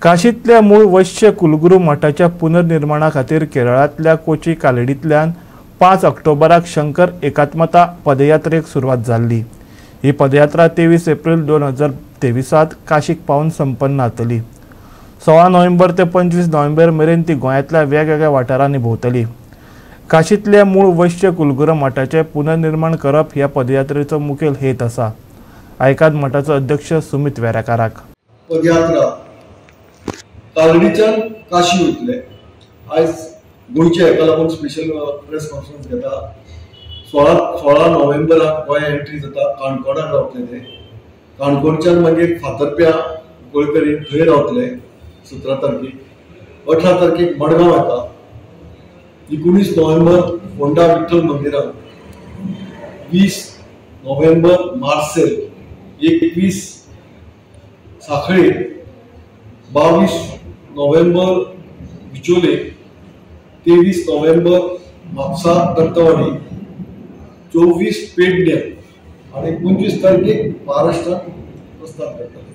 काशींतल्या मूळ वैश्य कुलगुरू मठाच्या पुनर्निर्माणा खातीर केरळांतल्या कोची कालडींतल्यान 5 ऑक्टोबराक शंकर एकात्मता पदयात्रेक सुरवात जाल्ली. ही पदयात्रा 23 एप्रिल 2023 काशीक पावन संपन्न जातली. 16 नोव्हेंबर ते 25 नोव्हेंबर मेरेन ती गोंयांतल्या वेगवेगळ्या वाठारांनी भोंवतली. काशींतल्या मूळ वैश्य कुलगुरू मठाचें पुनर्निर्माण करप ह्या पदयात्रेचो मुखेल हेत आसा. आयकात मठाचो अध्यक्ष सुमित वेरेकाराक. पदयात्रा कालडीच्यान काशी वयतले. आयज गोंयच्या हेका लागून स्पेशल प्रेस कॉन्फरन्स घेता. 16 नोव्हेंबराक गोंया एंट्री जाता. काणकोणाक रावतले ते. काणकोणच्यान मागीर फातर्प्या गोळकरी थंय रावतले 17 तारखेक. 18 तारखेक मडगांव येता. 19 नोव्हेंबर फोंडा विठ्ठल मंदिरात, 20 नोव्हेंबर मार्सेल, 21 साखळे, 22 नोव्हेंबर बिचोले, 23 नोव्हेंबर म्हापसा दत्तवाडी, 24 पेडणे आणि 25 तारखेक महाराष्ट्रात प्रस्थान करतले.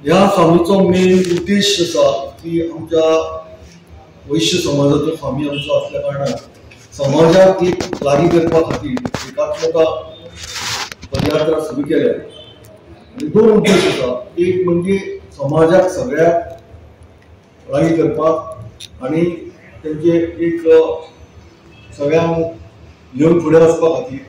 ह्या स्वामीचो मेन उद्देश आसा की आमच्या वैश्य समाजाचो स्वामी आमचो असल्या कारणान समाजाक एक लागीं करपा खातीर एकात्मता पदयात्रा सुरू केल्या. आनी 2 उद्देश आसा. एक म्हणजे समाजाक सगळ्याक लागीं करपाक आनी तेंचे एक सगळ्यांक घेवन फुडें वचपा खातीर.